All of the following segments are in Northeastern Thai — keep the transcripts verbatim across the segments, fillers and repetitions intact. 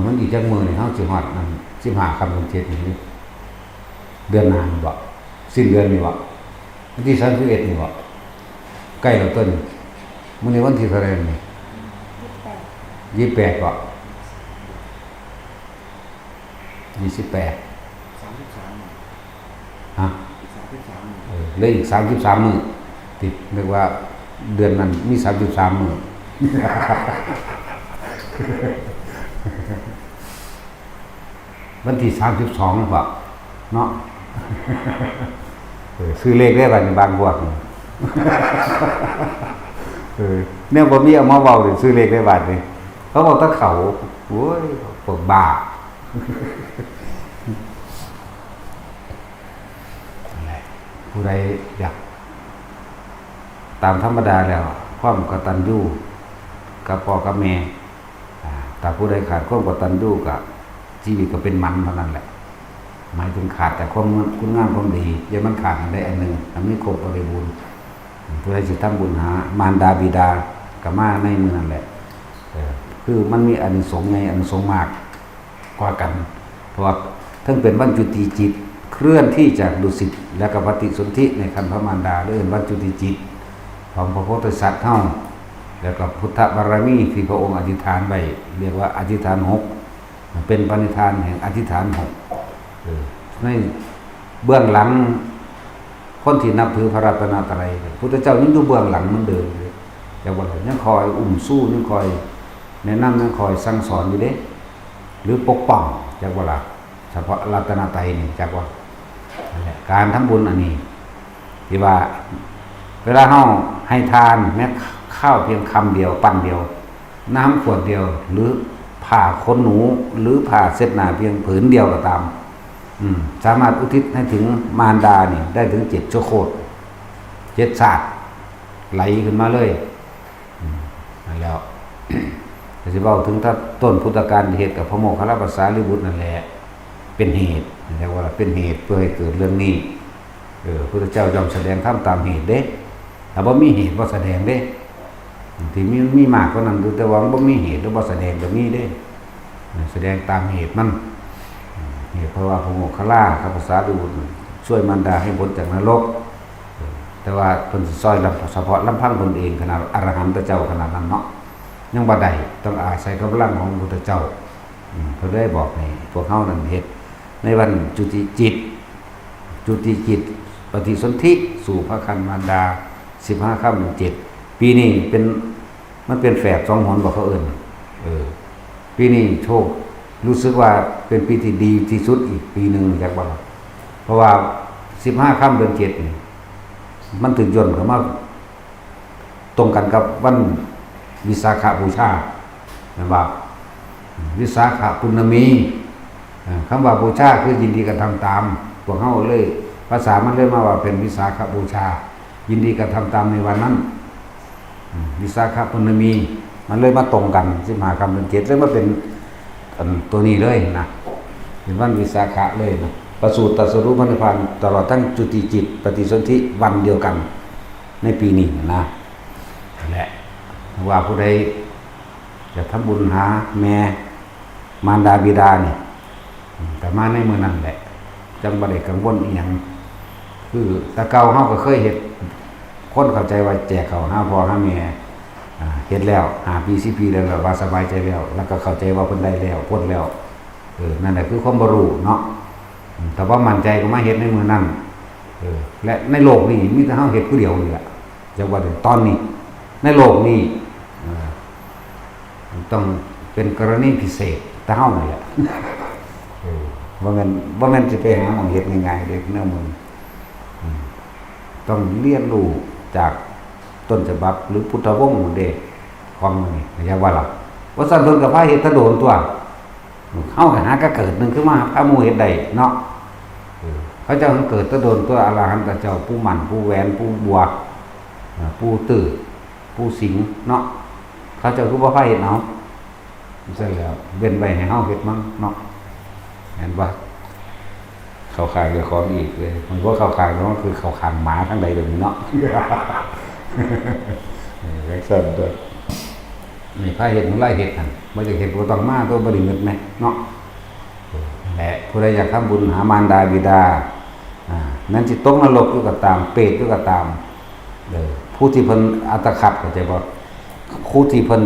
มันอีกจักมื้อนี่ เฮาสิฮอดนั่น สิบห้าค่ำเดือนเจ็ดนี่ เดือนหน้านี่บ่ สิ้นเดือนนี่บ่ วันที่สามสิบเอ็ดนี่บ่ ใกล้แล้วต้น มื้อนี้วันที่เท่าไหร่นี่ ยี่สิบแปด ยี่สิบแปดบ่ ยี่สิบแปด สามสิบสามมื้อ ฮะ อีกสามสิบสามมื้อ เออ เหลืออีกสามสิบสามมื้อ ติด นึกว่าเดือนนั้นมีสามสิบสามมื้อ วันที่สามสิบสองพอเนาะ เออ ซื้อเลขได้บัดนี้บางพวก เออ แนวบ่มีเอามาเว้านี่ ซื้อเลขได้บัดนี้ เขาบอกถ้าเขา โอ้ย พวกบ้า นั่นแหละ ผู้ใดอยาก ตามธรรมดาแล้ว ความกตัญญูกับพ่อกับแม่ อ่า ถ้าผู้ใดขาดความกตัญญูก็ ชีวิตก็เป็นมันเท่านั้นแหละ หมายถึงขาดจากความง- คุณงามความดี อย่ามันขาดอันใดอันหนึ่ง อันนี้ครบบริบูรณ์ ผู้ใดสิทำบุญหามารดาบิดา ก็มาในมื้อนั้นแหละ เออ คือมันมีอานิสงส์ใหญ่ อานิสงส์มาก กว่ากัน เพราะว่าทั้งเป็นวันจุติจิต เคลื่อนที่จากดุสิต และก็ปฏิสนธิในครรภ์พระมารดา เรียกวันจุติจิต ของพระโพธิสัตว์เฮา แล้วก็พุทธบารมีที่พระองค์อธิษฐานไว้ เรียกว่าอธิษฐานหก เป็นปณิธานแห่งอธิษฐานหก เออ ในเบื้องหลัง คนที่นับถือพระรัตนตรัย พุทธเจ้ายังอยู่เบื้องหลังเหมือนเดิมอยู่เลย จักว่าล่ะ ยังคอยอุ้มชู ยังคอยแนะนำ ยังคอยสั่งสอนอยู่เด้ หรือปกป้อง จักว่าล่ะ เฉพาะรัตนตรัยนี่ จักว่า นั่นแหละ การทำบุญอันนี้ ที่ว่า เวลาเฮาให้ทานแม้ข้าวเพียงคำเดียว ปันเดียว น้ำขวดเดียว หรือผ้าขนหนู หรือผ้าเช็ดหน้าเพียงผืนเดียวก็ตาม อืม สามารถอุทิศให้ถึงมารดานี่ได้ถึงเจ็ดชั่วโคตร เจ็ดชาติ ไหลขึ้นมาเลย อืม นั่นแล้ว ก็สิเว้าถึงถ้าต้นพุทธกาลเหตุกับพระโมคคัลลาภาษาลิบุตรนั่นแหละ เป็นเหตุ เรียกว่าเป็นเหตุเพื่อให้เกิดเรื่องนี้ เออ พุทธเจ้าย่อมแสดงธรรมตามเหตุเด้ ถ้าบ่มีเหตุบ่แสดงเด้ ที่มี มีมากกว่านั้นอยู่ แต่ว่าบ่มีเหตุหรือบ่แสดงก็มีเด้ แสดงตามเหตุมัน เหตุเพราะว่าพระโมคคัลลากับพระสารีบุตรช่วยมารดาให้พ้นจากนรก แต่ว่าเพิ่นสิช่วยลำ- เฉพาะลำพังเพิ่นเอง ขนาดอรหันตเจ้าขนาดนั้นเนาะ ยังบ่ได้ ต้องอาศัยกำลังของพระพุทธเจ้า อืม เพิ่นเลยบอกให้พวกเฮานั้นเฮ็ดในวันจุติจิต จุติจิต ปฏิสนธิสู่พระครรภ์มารดา สิบห้าค่ำเดือนเจ็ด ปีนี้เป็น มันเป็นแฝดสองหนบ่เขาเอิ้น เออ ปีนี้โชค รู้สึกว่าเป็นปีที่ดีที่สุดอีกปีหนึ่ง จักว่า เพราะว่าสิบห้าค่ำเดือนเจ็ดนี่ มันถึงย่นเข้ามา ตรงกันกับวันวิสาขบูชา แม่นบ่ วิสาขปุณณมี เอ่อ คำว่าบูชาคือยินดีกระทำตาม พวกเฮาเลย ภาษามันเลยมาว่าเป็นวิสาขบูชา ยินดีกระทำตามในวันนั้น อืม วิสาขปุณณมี มันเลยมาตรงกัน สิบห้าค่ำเดือนเจ็ด เลยมาเป็น อันตัวนี้เลยนะ เป็นวันวิสาขะเลยนะ ประสูติตรัสรู้พระนิพพาน ตลอดทั้งจุติจิต ปฏิสนธิวันเดียวกัน ในปีนี้นะ นั่นแหละ ว่าผู้ใดอยากทำบุญหาแม่ มารดาบิดานี่ อืม ก็มาในมื้อนั้นแหละ จั่งบ่ได้กังวลอีหยัง คือแต่เก่าเฮาก็เคยเฮ็ด คนเข้าใจว่าแจกข้าวหาพ่อหาแม่ อ่า เฮ็ดแล้ว ห้าปี สิบปีแล้ว แล้วว่าสบายใจแล้ว แล้วก็เข้าใจว่าเพิ่นได้แล้ว พ้นแล้ว เออ นั่นแหละคือความบ่รู้เนาะ อืม แต่ว่ามั่นใจก็มาเฮ็ดในมื้อนั้น เออ และในโลกนี้มีแต่เฮาเฮ็ดผู้เดียวนี่แหละ จักว่าเด้อ ตอนนี้ ในโลกนี้ เออ ต้องเป็นกรณีพิเศษ แต่เฮานี่แหละ เออ บ่แม่น บ่แม่นสิไปหาหม่องเฮ็ดง่ายๆเด้ แนวมื้อนี้ อืม ต้องเรียนรู้จากต้นฉบับ หรือพุทธวงศ์เด้ ของมื้อนี้ เข้าใจบ่ล่ะ ว่าซั่นเพิ่นก็พาเฮ็ดแต่โดนตั๊ว เฮาก็หากะเกิดหนึ่งขึ้นมา พาหมู่เฮ็ดได้เนาะ เออ เขาเจ้าเกิดแต่โดนตั๊ว อรหันตเจ้า ปู่หมั่น ปู่แหวน ปู่บัว เอ่อ ปู่ตื้อ ปู่สิงห์เนาะ เขาเจ้าคือบ่พาเฮ็ดเอา ซั่นแหล้ว เว้นไว้ให้เฮาเฮ็ดมั้งเนาะ แม่นบ่ เข้าข้างเจ้าของอีกเลย มันบ่เข้าข้างเนาะ คือเข้าข้างหมาทางใดเดี๋ยวนี้เนาะ เออ จั่งซั่นตั๊ว นี่พาเฮ็ด หมู่หลายเฮ็ดหั่น บ่อยากเฮ็ดก็บ่ต้องมา ตัวบ่ได้เงินแหมเนาะ เออ นั่นแหละ ผู้ใดอยากทำบุญหามารดาบิดา อ่า แม้นสิตกนรกอยู่ก็ตาม เปรตอยู่ก็ตาม เออ ผู้ที่เพิ่นอัตคัด เข้าใจบ่ ผู้ที่เพิ่น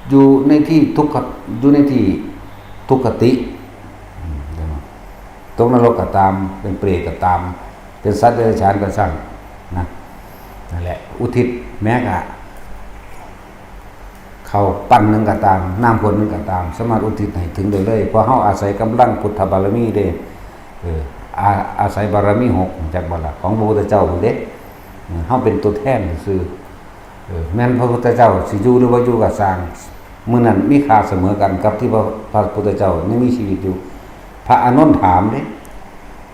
อยู่ในที่ทุกข อยู่ในที่ทุกขติ อืม ตกนรกก็ตาม เป็นเปรตก็ตาม เป็นสัตว์เดรัจฉานก็ช่างนะ นั่นแหละ อุทิศแม้กะ ข้าวปั้นหนึ่งก็ตาม น้ำขวดหนึ่งก็ตาม สามารถอุทิศให้ถึงได้เลย เพราะเฮาอาศัยกำลังพุทธบารมีเด้ เออ อา- อาศัยบารมีหก จักบ่ล่ะ ของพระพุทธเจ้าพุ้นเด้ เออ เฮาเป็นตัวแทนซื่อ เออ แม้นพระพุทธเจ้าสิอยู่หรือบ่อยู่ก็ซ่าง มื้อนั้นมีค่าเสมอกันกับที่พระ- พระพุทธเจ้ายังมีชีวิตอยู่ พระอานนท์ถามเด้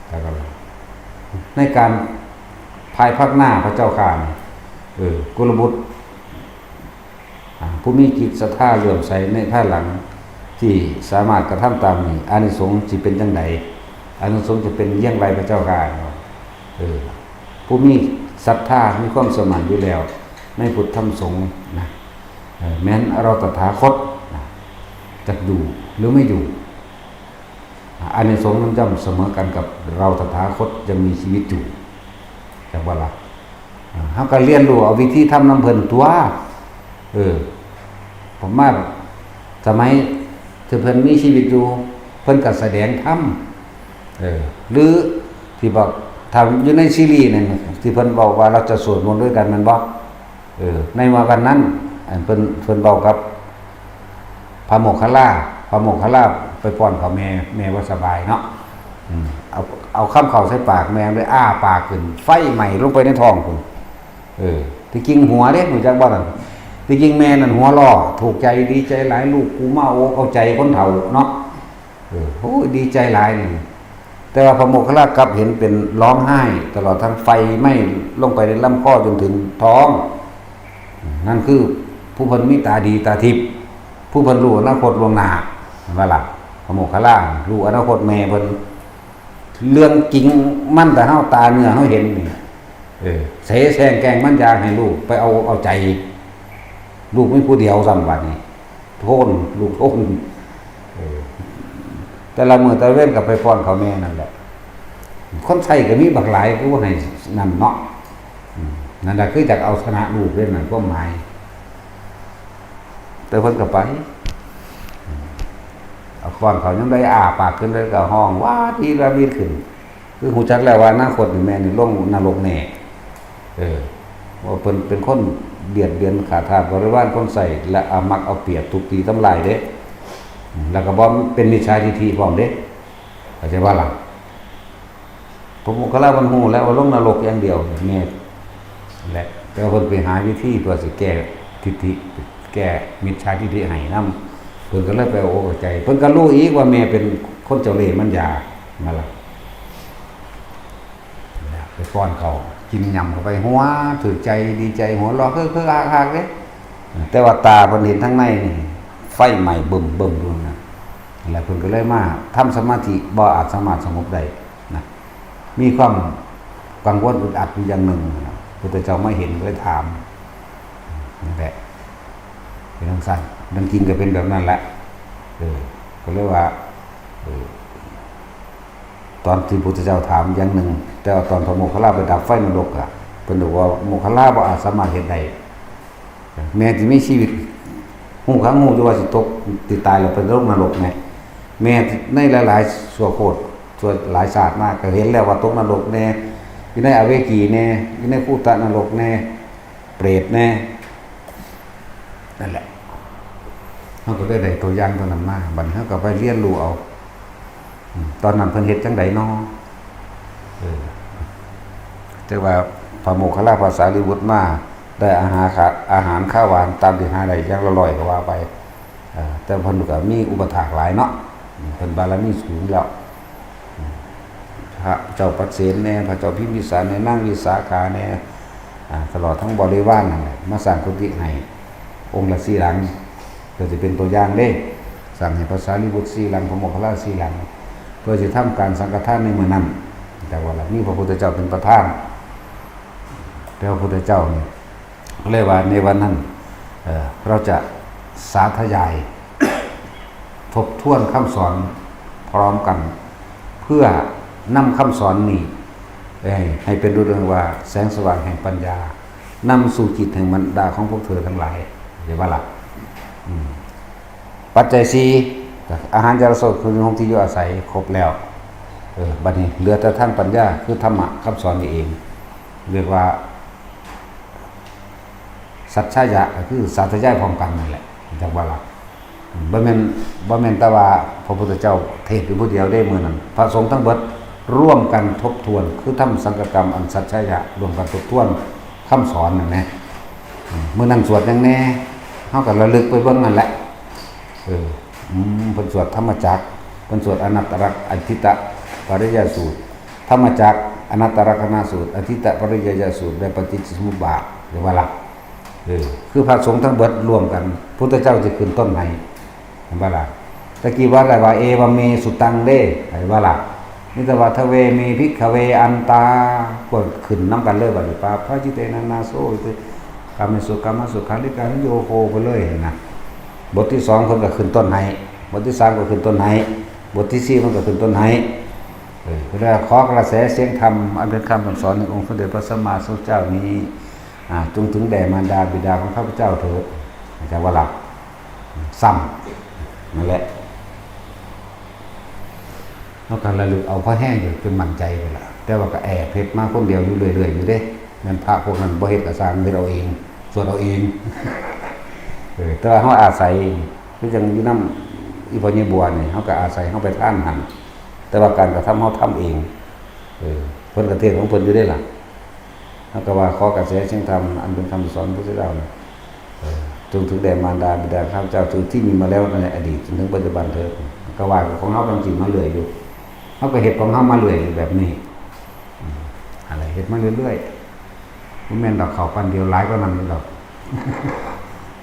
แล้วก็ในการภายภาคหน้าพระเจ้าข้านี่ เออ กุลบุตร อ่า ผู้มีจิตศรัทธาเลื่อมใสในภายหลัง ที่สามารถกระทำตามนี้ อานิสงส์สิเป็นจั่งใด อานิสงส์จะเป็นอย่างไรพระเจ้าข้า เออ ผู้มีศรัทธามีความเชื่อมั่นอยู่แล้ว ในพุทธธรรมสงฆ์นะ เออ แม้นเราตถาคตนะ จะอยู่หรือไม่อยู่ อานิสงส์มันย่อมเสมอกันกับเราตถาคตยังมีชีวิตอยู่ จักบ่ล่ะ อ่า เฮาก็เรียนรู้เอาวิธีทำนำเพิ่นตั๊ว เออ ผมว่าสมัยที่เพิ่นมีชีวิตอยู่ เพิ่นก็แสดงธรรม เออ หรือที่บอก ถ้าอยู่ในซีรีส์นั่น ที่เพิ่นบอกว่าเราจะสวดมนต์ด้วยกัน แม่นบ่ เออ ในวันนั้น อันเพิ่น- เพิ่นเว้ากับพระโมคคัลลา พระโมคคัลลาไปป้อนข้าวแม่ แม่บ่สบายเนาะ อืม เอา- เอาคำข้าวใส่ปากแม่เลย อ้าปากขึ้น ไฟไหม้ลงไปในท้องพุ้น เออ ที่จริงหัวเด้ รู้จักบ่นั่น ที่จริงแม่นั่นหัวล้อ ถูกใจดีใจหลาย ลูกกูมาโอกเอาใจคนเฒ่าเนาะ เออ โอ้ย ดีใจหลายนี่ แต่ว่าพระโมคคัลลากลับเห็นเป็นร้องไห้ ตลอดทั้งไฟไหม้ลงไปในลำคอจนถึงท้อง นั่นคือผู้เพิ่นมีตาดีตาทิพย์ ผู้เพิ่นรู้อนาคตล่วงหน้า เห็นบ่ล่ะ พระโมคคัลลารู้อนาคตแม่เพิ่น เรื่องจริงมันแต่เฮาตาเนื้อเฮาเห็นนี่ เออ เสแสร้งแกล้งมันอยากให้ลูกไปเอา- เอาใจ ลูกมีผู้เดียวซ้ำบัดนี้ โทน ลูกโทน เออ แต่ละมื้อแต่ละเว็นก็ไปป้อนข้าวแม่นั่นแหละ คนใช้ก็มีบักหลาย คือว่าให้นั่นเนาะ อืม นั่นแหละคืออยากเอาชนะลูกเด้นั่นความหมาย แต่เพิ่นก็ไป อืม เอาป้อนข้าวยามใดอ้าปากขึ้นแล้วก็ฮ้องว้าดวีดว้าดวีดขึ้น คือฮู้จักแล้วว่าอนาคตนี่แม่นี่ลงนรกแน่ เออ ว่าเพิ่นเป็นคนเบียดเบียนข้าทาสบริวารคนใช้ และเอามักเอาเปรียบทุบตีทำลายเด้ แล้วก็บ่เป็นมิจฉาทิฏฐิพร้อมเด้ เข้าใจบ่ล่ะ พระโมคคัลลามันฮู้แล้วว่าลงนรกอย่างเดียว แม่ และ แต่ว่าเพิ่นไปหาวิธีเพื่อสิแก้ทิฏฐิ แก้มิจฉาทิฏฐิให้นำ เพิ่นก็เลยไปเอาอกเอาใจ เพิ่นก็รู้อีกว่าแม่เป็นคนเจ้าเล่ห์มันยา นั่นล่ะ ไปป้อนข้าว กินยำเข้าไป หัวถูกใจ ดีใจ หัวเราะเคิกๆคักๆเด้ แต่ว่าตาเพิ่นเห็นทางในนี่ ไฟไหม้บึ้มๆอยู่นะ แล้วเพิ่นก็เลยมาทำสมาธิ บ่อาจสามารถสงบได้นะ มีความกังวลอึดอัดอยู่อย่างหนึ่งนะ พุทธเจ้ามาเห็นก็เลยถาม นั่นแหละ เป็นจั่งซั้น ดังจริงก็เป็นแบบนั้นแหละ เออ ก็เลยว่า เออ ตอนที่พุทธเจ้าถามอย่างหนึ่ง แต่ว่าตอนพระโมคคัลลาไปดับไฟนรกอะ เพิ่นบอกว่าโมคคัลลาบ่อาจสามารถเฮ็ดได้ แม่ที่มีชีวิต ฮู้คักฮู้อยู่ว่าสิตก สิตายแล้วไปลงนรกแหม แม่ในหลายๆ ชั่วโคตร ชั่วหลายชาติมาก็เห็นแล้วว่าตกนรกแน่ อยู่ในอเวจีแน่ อยู่ในคูตะนรกแน่ เปรตแน่ นั่นแหละ เฮาก็ได้ ได้ตัวอย่างตัวนั้นมา บัดนี้เฮาก็ไปเรียนรู้เอา อืม ตอนนั้นเพิ่นเฮ็ดจั่งใดน้อ เออ แต่ว่าพระโมคคัลลาพระสารีบุตรมา ได้อาหารขะ- อาหารคาวหวานตามที่หาได้อย่างละร้อยก็ว่าไป เออ แต่เพิ่นก็มีอุปถากหลายเนาะ อืม เพิ่นบารมีสูงแล้ว อืม พระเจ้าปเสนแน่ พระเจ้าพิมพิสารแน่ นางวิสาขาแน่ อ่า ตลอดทั้งบริวารนั่นแหละ มาสร้างกุฏิให้องค์ละสี่หลัง เพื่อสิเป็นตัวอย่างเด้ สร้างให้พระสารีบุตรสี่หลัง พระโมคคัลลาสี่หลัง เพื่อสิทำการสังฆทานในมื้อนั้น แต่ว่าละมีพระพุทธเจ้าเป็นประธาน แต่พระพุทธเจ้านี่เลยว่าในวันนั้น เอ่อ เราจะ สาธยาย ทบทวนคำสอนพร้อมกัน เพื่อนำคำสอนนี้ เอ่อ ให้เป็นรูปเรื่องว่าแสงสว่างแห่งปัญญานำสู่จิตแห่งบรรดาของพวกเธอทั้งหลาย เห็นปะล่ะ อืม ปัจจัยสี่ อาหาร ยา และ โสต คือห้องที่อยู่อาศัยครบแล้ว เออ บัดนี้เหลือแต่ทางปัญญา คือธรรมะคำสอนนี่เอง เรียกว่า สัจฉายะ ก็คือสาธยายพร้อมกันนั่นแหละ จักว่าล่ะ บ่แม่น บ่แม่นแต่ว่าพระพุทธเจ้าเทศน์อยู่ผู้เดียวเด้มื้อนั้น พระสงฆ์ทั้งเบิดร่วมกันทบทวน คือทำสังฆกรรมอันสัจฉายะ ร่วมกันทบทวนคำสอนนั่นแหละ อืม มื้อนั้นสวดหยังแน่ เฮาก็ระลึกไปเบิ่งนั่นแหละ เออ อืม เพิ่นสวดธรรมจักร เพิ่นสวดอนัตตลักษณ์ อธิตตปริยายสูตร ธรรมจักร อนัตตลักษณสูตร อธิตตปริยายสูตร และปฏิจจสมุปบาท เห็นปะล่ะ เออ คือพระสงฆ์ทั้งเบิดร่วมกัน พุทธเจ้าสิขึ้นต้นให้ เห็นปะล่ะ ตะกี้ว่าอะไรว่า เอวัมเมสุตังเด้ เห็นปะล่ะ นี่แต่ว่า ทเวเมภิกขเวอันตา ก็ขึ้นนำกันเลย บัดนี้ ปาปาจิเตนะนาโส กาเมสุกามสุขาริการุโยโค ไปเลยนะ บทที่สองเพิ่นก็ขึ้นต้นให้ บทที่สามก็ขึ้นต้นให้ บทที่สี่มันก็ขึ้นต้นให้ เออ เพิ่นว่า ขอกระแสเสียงธรรมอันเป็นคำสั่งสอนแห่งองค์สมเด็จพระสัมมาสัมพุทธเจ้านี้ อ่า จงถึงแด่มารดาบิดาของข้าพเจ้าเถิด อาจารย์ว่าหลับ ซ้ำ นั่นแหละ เฮาก็ระลึกเอาพอแฮงอยู่จนมั่นใจไปละ แต่ว่าก็แอบเฮ็ดมาคนเดียวอยู่เรื่อยๆอยู่เด้ แม่นพระพวกนั้นบ่เฮ็ดก็ซ่าง เฮ็ดเอาเอง สวดเอาเอง เออ แต่ว่าเฮาอาศัย คือจั่งอยู่นำอีพ่อใหญ่บัวนี่ เฮาก็อาศัยเฮาไปทานหั่น แต่ว่าการกระทำเฮาทำเอง เออ เพิ่นก็เทศน์ของเพิ่นอยู่เด้ล่ะ เฮาก็ว่า ขอกระแสเสียงธรรมอันเป็นคำสอนพระพุทธเจ้าน่ะ เออ จงถึงแด่มารดาบิดาข้าพเจ้า จงที่มีมาแล้วในอดีตจนถึงปัจจุบันเถิด ก็ว่าของเฮาจั่งซี้มาเรื่อยอยู่ เฮาก็เฮ็ดของเฮามาเรื่อยอยู่แบบนี้ อืม อะไร เฮ็ดมาเรื่อยๆ บ่แม่นดอก เข้าปั้นเดียวหลายกว่านั้นอยู่ดอก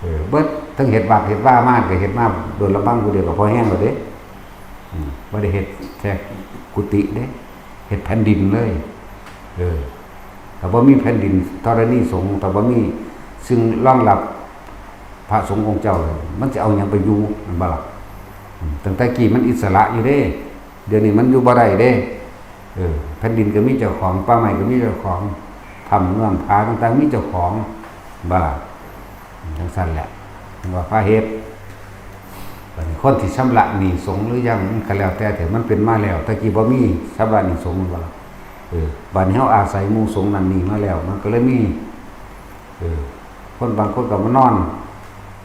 เออ เบิด ทั้งเฮ็ดวัดเฮ็ดวามา ก็เฮ็ดมาโดยลำพังผู้เดียวก็พอแฮงแล้วเด้ อืม บ่ได้เฮ็ดแค่กุฏิเด้ เฮ็ดแผ่นดินเลย เออ ถ้าบ่มีแผ่นดินธรณีสงฆ์ ถ้าบ่มีสิ่งรองรับพระสงฆ์องค์เจ้า มันสิเอาหยังไปอยู่ แม่นบ่ล่ะ อืม ตั้งแต่กี้มันอิสระอยู่เด้ เดี๋ยวนี้มันอยู่บ่ได้เด้ เออ แผ่นดินก็มีเจ้าของ ป่าไม้ก็มีเจ้าของ ถ้ำเงื้อมผาต่างๆ มีเจ้าของ บ่ล่ะ จั่งซั้นแหละ จั่งว่าพาเฮ็ด บัดนี้คนที่ชำระหนี้สงฆ์หรือยัง มันก็แล้วแต่เถาะ มันเป็นมาแล้ว แต่กี้บ่มีชำระหนี้สงฆ์ แม่นบ่ล่ะ เออ บัดนี้เฮาอาศัยหมู่สงฆ์นั่นนี่มาแล้ว มันก็เลยมี เออ คนบางคนก็มานอน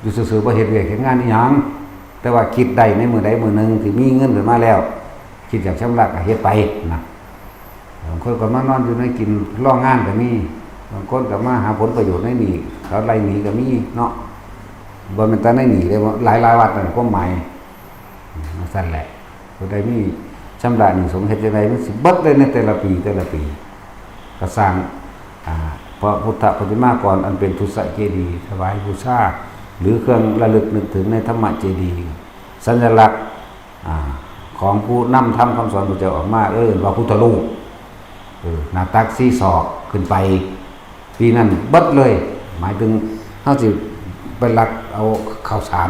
อยู่ซื่อๆ บ่เฮ็ดเวียกเฮ็ดงานอิหยัง แต่ว่าคิดได้ในมื้อใดมื้อหนึ่งที่มีเงินขึ้นมาแล้ว คิดอยากชำระก็เฮ็ดไปนะ บางคนก็มานอนอยู่ในกินรองานก็มี บางคนก็มาหาผลประโยชน์ในหนี้ เขาไล่หนี้ก็มีเนาะ บ่แม่นแต่ในหนี้เด้ หลายๆ วัดนั่นความหมาย อืม จั่งซั้นแหละ ผู้ใดมีชำระหนี้สงฆ์ เฮ็ดจั่งใดมันสิเบิดเลยในแต่ละปี แต่ละปี ก็สร้าง อ่า พระพุทธปฏิมากรอันเป็นทุสเจดีย์ถวายบูชา หรือเครื่องระลึกนึกถึงในธรรมเจดีย์ สัญลักษณ์ อ่า ของผู้นำธรรมคำสอนพระเจ้าออกมา เอิ้นว่าพุทธรูป เออ หน้าตักสี่ศอกขึ้นไป ปีนั้นเบิดเลย หมายถึงเฮาสิไปลักเอาข้าวสาร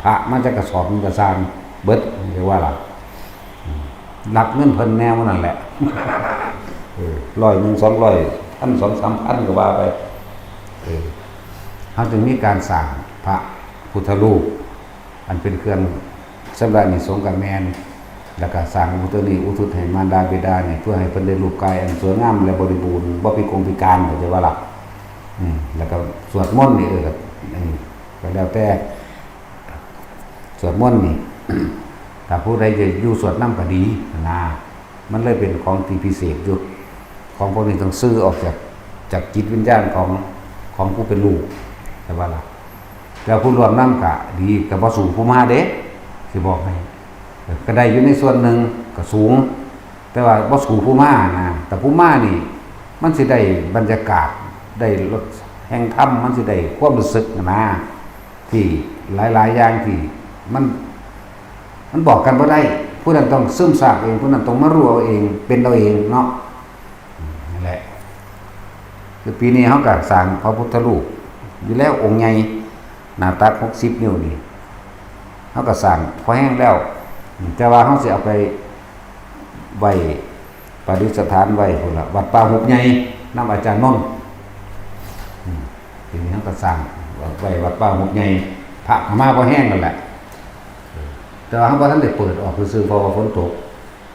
พระมาจากกระสอบหนึ่งก็ซ่าง เบิด เรียกว่าล่ะ อืม ลักเงินเพิ่นแนวนั่นแหละ เออ ร้อยหนึ่ง สองร้อย พัน สองสามพัน ก็ว่าไป เออ เฮาจึงมีการสร้างพระพุทธรูป อันเป็นเครื่องชำระหนี้สงฆ์ก็แม่น แล้วก็สร้างพระพุทธนี้อุทิศให้มารดาบิดานี่ เพื่อให้เพิ่นได้รูปกายอันสวยงามและบริบูรณ์ บ่พิกลพิการ เข้าใจบ่ล่ะ อืม แล้วก็สวดมนต์นี่ เออ ก็ อืม ก็แล้วแต่ สวดมนต์นี่ ถ้าผู้ใดจะอยู่สวดนำก็ดีนะ มันเลยเป็นของที่พิเศษอยู่ ของพวกนี้ต้องซื้อออกจาก จากจิตวิญญาณของ ของผู้เป็นลูก เข้าใจบ่ล่ะ แต่ผู้ร่วมนำก็ดี ก็บ่สู้ผู้มาเด้ สิบอกให้ ก็ได้อยู่ในส่วนหนึ่ง ก็สูง แต่ว่าบ่สู้ผู้มานะ แต่ผู้มานี่ มันสิได้บรรยากาศ ได้รสแห่งธรรม มันสิได้ความรู้สึกนะ ที่หลายๆ อย่างที่มัน มันบอกกันบ่ได้ ผู้นั้นต้องซึมซาบเอง ผู้นั้นต้องมารู้เอาเอง เป็นเอาเองเนาะ นั่นแหละ คือปีนี้เฮาก็สร้างพระพุทธรูปอยู่แล้วองค์ใหญ่ หน้าตักหกสิบนิ้วนี่ เฮาก็สร้างพอแฮงแล้ว แต่ว่าเฮาสิเอาไปไว้ประดิษฐานไว้พุ้นล่ะ วัดป่าหุบใหญ่ นำอาจารย์นนท์ อืม ทีนี้เฮาก็สร้างไว้วัดป่าหุบใหญ่ พระก็มาพอแฮงนั่นแหละ แต่ว่าเฮาบ่ทันได้เปิดออกซื่อๆ เพราะว่าฝนตก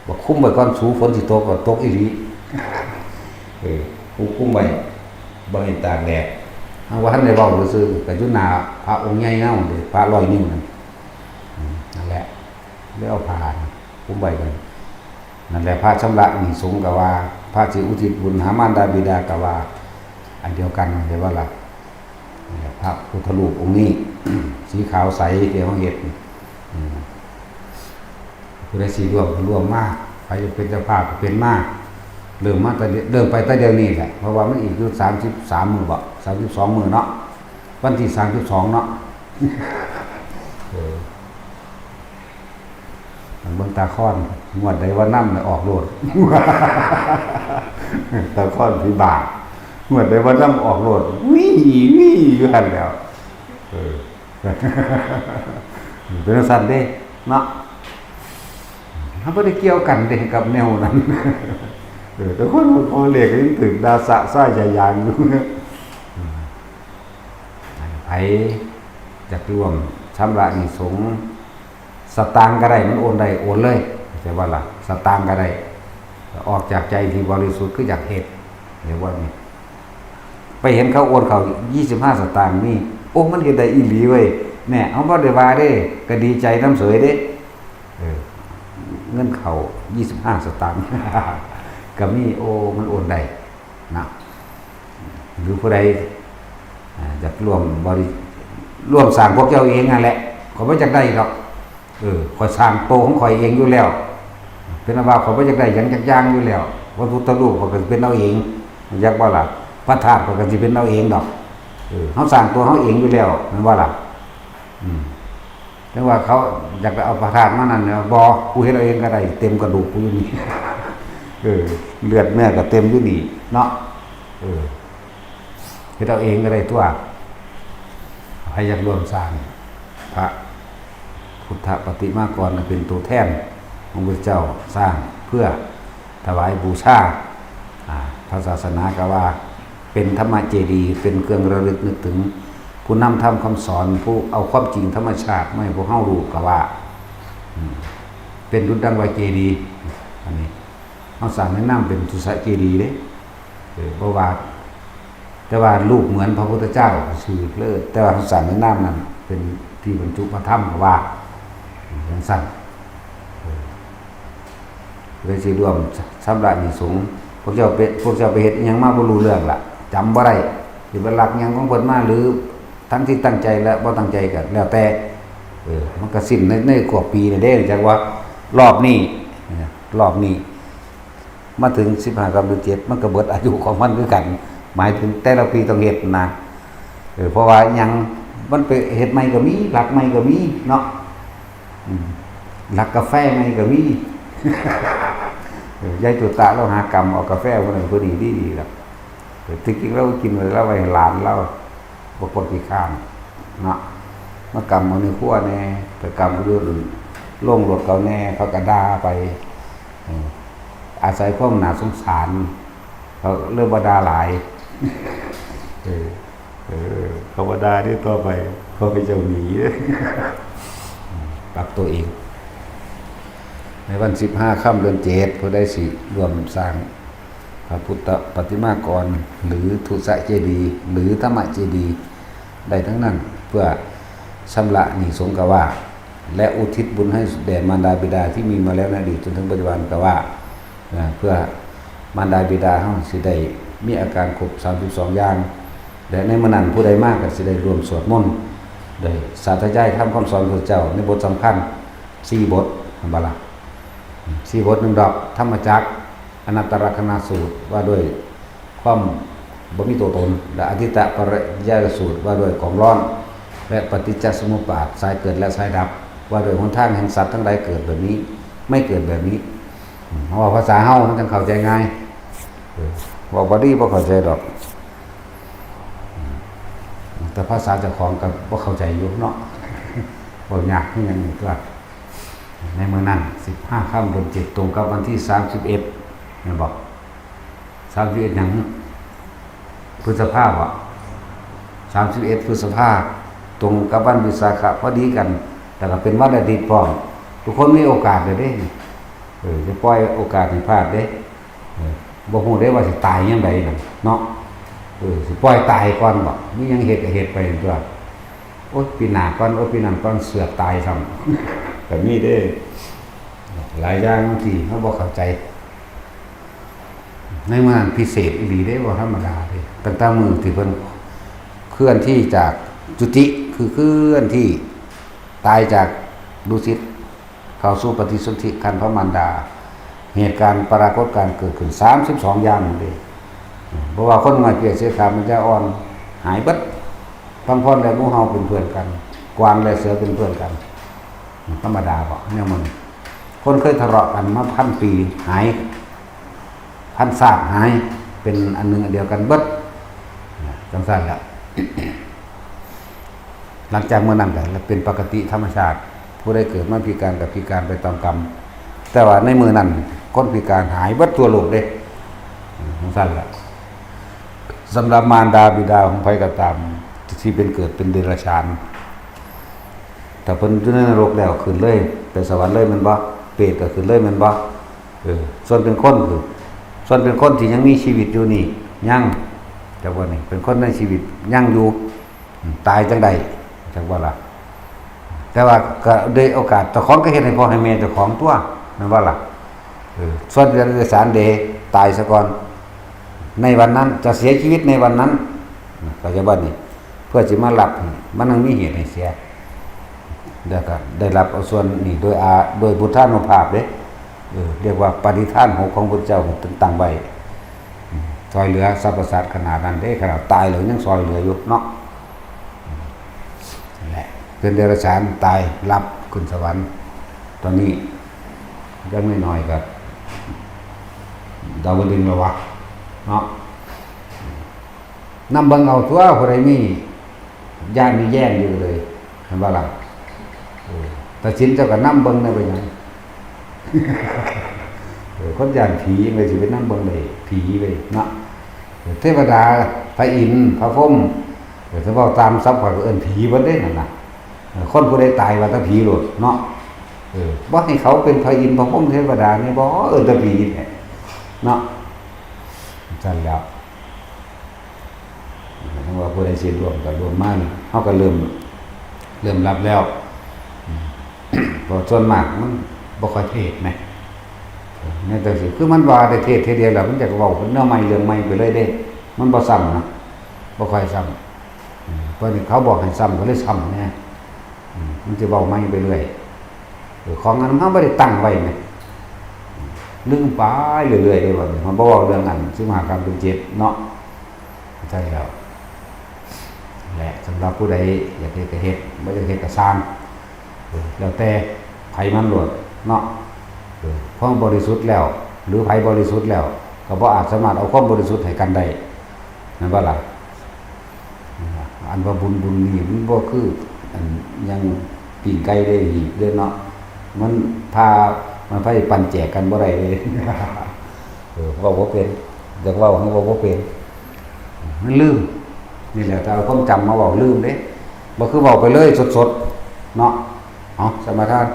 บอกคุมไว้ก่อน สูฝนสิตกก็ตกอีหลี เออ คุม คุมไว้ บ่ให้ตากแดด เฮาบ่ทันได้เว้าซื่อๆ ก็อยู่หน้าพระองค์ใหญ่เฮาเด้ พระร้อยนิ้วนั่น อืม นั่นแหละ แล้วเอาผ้าคุมไว้กัน นั่นแหละ พระชำระหนี้สงฆ์ก็ว่า พระสิอุทิศบุญหามารดาบิดาก็ว่า อันเดียวกัน เห็นบ่ล่ะ นี่แหละ พระพุทธรูปองค์นี้ สีขาวใสที่เฮาเฮ็ด อืม ผู้ใดสิร่วมก็ร่วมมา ใครจะเป็นเจ้าภาพก็เป็นมา เริ่มมาแต่เดี๋ยว เริ่มไปแต่เดี๋ยวนี้แหละ เพราะว่ามันอีกอยู่สามสิบสามมื้อบ่ สามสิบสองมื้อเนาะ วันที่สามสิบสองเนาะ เออ เบิ่งตาค้อน งวดใดว่านำน่ะออกโลด ตาค้อนผีบ้า งวดใดว่านำออกโลด วี้ วี้ อยู่หั่นแหล้ว เออ เป็นจั่งซั้นเด้ เนาะ เฮาบ่ได้เกี่ยวกันเด้กับแนวนั้น เออ แต่คนมันขอเลขก็ยังถืกด่าสะซ้ายยายางอยู่ ไผอยากร่วมชำระหนี้สงฆ์ สตางค์ก็ได้ มันโอนได้ โอนเลย เข้าใจบ่ล่ะ สตางค์ก็ได้ ออกจากใจที่บริสุทธิ์ คืออยากเฮ็ด เรียกว่านี่ ไปเห็นเขาโอนเข้ายี่สิบห้าสตางค์นี่ โอ้ มันเฮ็ดได้อีหลีเว้ย แน่ เฮาบ่ได้ว่าเด้ ก็ดีใจนำเสยเด้ เออ เงินเข้ายี่สิบห้าสตางค์ ก็มี โอ้ มันโอนได้นะ หรือผู้ใด อ่า อยากร่วมบริ ร่วมสร้างพวกเจ้าเองนั่นแหละ ข้อยบ่อยากได้ดอก เออ ข้อยสร้างโตของข้อยเองอยู่แล้ว เป็นอันว่าข้อยบ่อยากได้หยังจักอย่างอยู่แล้ว พระพุทธรูปข้อยก็สิเป็นเอาเอง อยากบ่ล่ะ พระธาตุข้อยก็สิเป็นเอาเองดอก เออ เฮาสร้างตัวเฮาเองอยู่แล้ว แม่นบ่ล่ะ อืม แต่ว่าเขาอยากไปเอาพระธาตุมานั่นเนี่ย บ่ กูเฮ็ดเอาเองก็ได้ เต็มกระดูกกูอยู่นี่ เออ เลือดเนื้อก็เต็มอยู่นี่ เนาะ เออ เฮ็ดเอาเองก็ได้ตัว ใครอยากร่วมสร้างพระพุทธปฏิมากรณ์เป็นตัวแทนของพระเจ้า สร้างเพื่อถวายบูชา อ่า พระศาสนาก็ว่าเป็นธรรมเจดีย์ เป็นเครื่องระลึกนึกถึงผู้นำธรรมคำสอน ผู้เอาความจริงธรรมชาติมาให้พวกเฮารู้ก็ว่า อืม เป็นดุจดังว่าเจดีย์ อันนี้ เฮาสร้างในนามเป็นสุสะเจดีย์เด้ เออ บ่ว่า แต่ว่ารูปเหมือนพระพุทธเจ้าซื่อเลย แต่ว่าเฮาสร้างในนามนั้นเป็นที่บรรจุพระธรรมก็ว่า จั่งซั้น เออ เลยสิร่วมชำระหนี้สงฆ์ พวกเจ้าไป พวกเจ้าไปเฮ็ดอิหยังมาบ่รู้เรื่องล่ะ จำบ่ได้ สิไปลักหยังของเพิ่นมา หรือทั้งที่ตั้งใจและบ่ตั้งใจก็แล้วแต่ เออ มันก็สิ้นใน ในกว่าปีนี่เด้ จักว่ารอบนี้ รอบนี้ มาถึงสิบห้ากับเดือนเจ็ด มันก็เบิดอายุของมันคือกัน หมายถึงแต่ละปีต้องเฮ็ดนะ เออ เพราะว่าหยัง มันไปเฮ็ดใหม่ก็มี ลักใหม่ก็มีเนาะ อืม ลักกาแฟใหม่ก็มี เออ ยายตุตะลาวหากำเอากาแฟผู้นั้นผู้นี้ดีๆ ล่ะ เออ ที่จริงลาวกินไว้ ลาวไว้ให้หลานลาว บ่คนขี้คร้านเนาะ มากำเอาในครัวแหน่ ไปกำเอาอยู่โรงรถเขาแหน่ เขาก็ด่าไป เออ อาศัยความน่าสงสาร เขาเลยบ่ด่าหลาย เออ เออ เขาบ่ด่าเด้อ ต่อไป เขาให้เจ้าหนีเด้อ ปรับตัวเอง ในวันสิบห้าค่ำเดือนเจ็ด ผู้ใดสิร่วมสร้างพระพุทธปฏิมากรณ์ หรือสุสะเจดีย์ หรือธรรมเจดีย์ ได้ทั้งนั้น เพื่อชำระหนี้สงฆ์ก็ว่า และอุทิศบุญให้แด่มารดาบิดาที่มีมาแล้วในอดีตจนถึงปัจจุบันก็ว่า อ่า เพื่อมารดาบิดาเฮาสิได้มีอาการครบสามสิบสองอย่าง และในมื้อนั้นผู้ใดมาก็สิได้ร่วมสวดมนต์ ได้สาธยายธรรมคำสอนพระเจ้าในบทสำคัญสี่บท แม่นบ่ล่ะ สี่บท หนึ่งดอก ธรรมจักร อนัตตลักษณสูตร ว่าด้วยความบ่มีตัวตน และอทิฏฐปริยายสูตร ว่าด้วยของร้อน และปฏิจจสมุปบาท สายเกิดและสายดับ ว่าด้วยหนทางแห่งสัตว์ทั้งหลายเกิดแบบนี้ ไม่เกิดแบบนี้ อืม เฮาเว้าภาษาเฮามันจั่งเข้าใจง่าย เออ เว้าบาลีบ่เข้าใจดอก อืม แต่ภาษาเจ้าของก็บ่เข้าใจอยู่เนาะ เว้ายากคือหยังนี่ตัว ในมื้อนั้น สิบห้าค่ำเดือนเจ็ด ตรงกับวันที่ สามสิบเอ็ด แม่นบ่ สามสิบเอ็ด หยัง พฤษภาบ่ สามสิบเอ็ด พฤษภา ตรงกับวันวิสาขะพอดีกัน แล้วก็เป็นวันอาทิตย์พร้อม ทุกคนมีโอกาสเลยเด้ เออ จะปล่อยโอกาสให้พลาดเด้ เออ บ่ฮู้เด้ว่าสิตายยามใดนั่นเนาะ เออ สิปล่อยตายก่อนบ่ มีหยังเฮ็ดก็เฮ็ดไปตัว โอ๊ย ปีหน้าก่อน โอ๊ย ปีนั้นก่อน เสือกตายซ้ำ ก็มีเด้ หลายอย่างที่เราบ่เข้าใจ ในมื้อนั้นพิเศษอีหลีเด้ บ่ธรรมดาเด้ ตั้งแต่มื้อที่เพิ่นเคลื่อนที่จากจุติ คือเคลื่อนที่ตายจากดุสิต เข้าสู่ปฏิสนธิครรภ์พระมารดา เหตุการณ์ปรากฏการณ์เกิดขึ้น สามสิบสอง อย่างเด้ เพราะว่าคนง่อยเปียกเสขามันจะอ่อน หายเบิด พังพรและหมูเห่าเป็นเพื่อนกัน กวางและเสือเป็นเพื่อนกัน ธรรมดาบ่ แนวมัน คนเคยทะเลาะกันมาพันปี หาย พันชาติหาย เป็นอันหนึ่งอันเดียวกันเบิด จังซั่นแหละ หลังจากเมื่อนั้นก็เป็นปกติธรรมชาติ ผู้ใดเกิดมาพิการก็พิการไปตามกรรม แต่ว่าในมื้อนั้นคนพิการหายเบิดทั่วโลกเด้ จังซั่นแหละ สำหรับมารดาบิดาของไผก็ตาม ที่เป็นเกิดเป็นเดรัจฉาน ถ้าเพิ่นอยู่ในนรกแล้วขึ้นเลย ไปสวรรค์เลยแม่นบ่ เปรตก็ขึ้นเลยแม่นบ่ เออ ส่วนเป็นคนคือ ส่วนเป็นคนที่ยังมีชีวิตอยู่นี่ ยัง จักว่านี่ เป็นคนในชีวิตยังอยู่ อืม ตายจังใด จักว่าล่ะ แต่ว่าก็ด้วยโอกาส เจ้าของก็เฮ็ดให้พ่อให้แม่เจ้าของตัว แม่นบ่ล่ะ เออ ส่วนเดรัจฉานเด้ ตายซะก่อน ในวันนั้น จะเสียชีวิตในวันนั้น เข้าใจบ่นี่ เพื่อสิมารับนี่ มันต้องมีเหตุให้เสีย แล้วก็ได้รับเอาส่วนนี้โดยอา โดยพุทธานุภาพเด้ เออ เรียกว่าปฏิทานหกของพุทธเจ้าตั้งไว้ อืม ซอยเหลือสรรพสัตว์ขนาดนั้นเด้ ขนาดตายแล้วยังซอยเหลืออยู่เนาะ อืม นั่นแหละ เป็นเดรัจฉานตาย รับขึ้นสวรรค์ ตอนนี้ยังน้อยๆก็ ดาวดึงส์แล้ววะ เนาะ นำเบิ่งเอาตัว ผู้ใดมีย่านมีแย่งอยู่เลย เห็นบ่ล่ะ เออ ตัดสินเจ้าก็นำเบิ่งได้ไปหยัง เออ คนย่านผีมันสิไปนำเบิ่งได้ ผีเว้ยเนาะ เออ เทวดา พระอินทร์ พระพรหม เออ ถ้าเว้าตามศัพท์ข้อยก็เอิ้นผีเบิดเด้นั่นน่ะ เออ คนผู้ใดตายว่าแต่ผีโลดเนาะ เออ บ่ให้เขาเป็นพระอินทร์ พระพรหม เทวดานี่บ่ เอิ้นแต่ผีแท้เนาะ จั่งซั่นแหล้ว ว่าผู้ใดสิร่วมก็ร่วมมานี่ เฮาก็เริ่ม เริ่มรับแล้ว อืม เพราะส่วนมากมันบ่ค่อยเทศน์แหม ในจั่งซี้ คือมันว่าได้เทศน์เทื่อเดียวแล้ว มันอยากเว้าเป็นแนวใหม่เรื่องใหม่ไปเลยเด้ มันบ่ซ้ำนะ บ่ค่อยซ้ำ อืม เพราะนี่เขาบอกให้ซ้ำก็เลยซ้ำแหน่ อืม มันสิเว้าใหม่ไปเรื่อย เออ ของอันนั้นเฮาบ่ได้ตั้งไว้แหม ลืมไปเรื่อยๆเด้บัดนี้ เฮาบ่เว้าเรื่องอันสิบห้าค่ำเดือนเจ็ดเนาะ ใช่แล้ว และสำหรับผู้ใดอยากเฮ็ดก็เฮ็ด บ่อยากเฮ็ดก็ซ่าง เออ แล้วแต่ไผมันโลดเนาะ เออ ความบริสุทธิ์แล้ว หรือไผบริสุทธิ์แล้ว ก็บ่อาจสามารถเอาความบริสุทธิ์ให้กันได้ แม่นบ่ล่ะ อันว่าบุญบุญนี่มันบ่คือ อันยังปิ้งไก่ได้หีบเด้เนาะ มันพา มันไผปั่นแจกกันบ่ได้เด้ เออ เว้าบ่เป็น อยากเว้าให้เว้าบ่เป็น มันลืม นี่แหละ ถ้าเอาความจำมาเว้าลืมเด้ บ่คือเว้าไปเลยสดๆ เนาะ เอา สมาทาน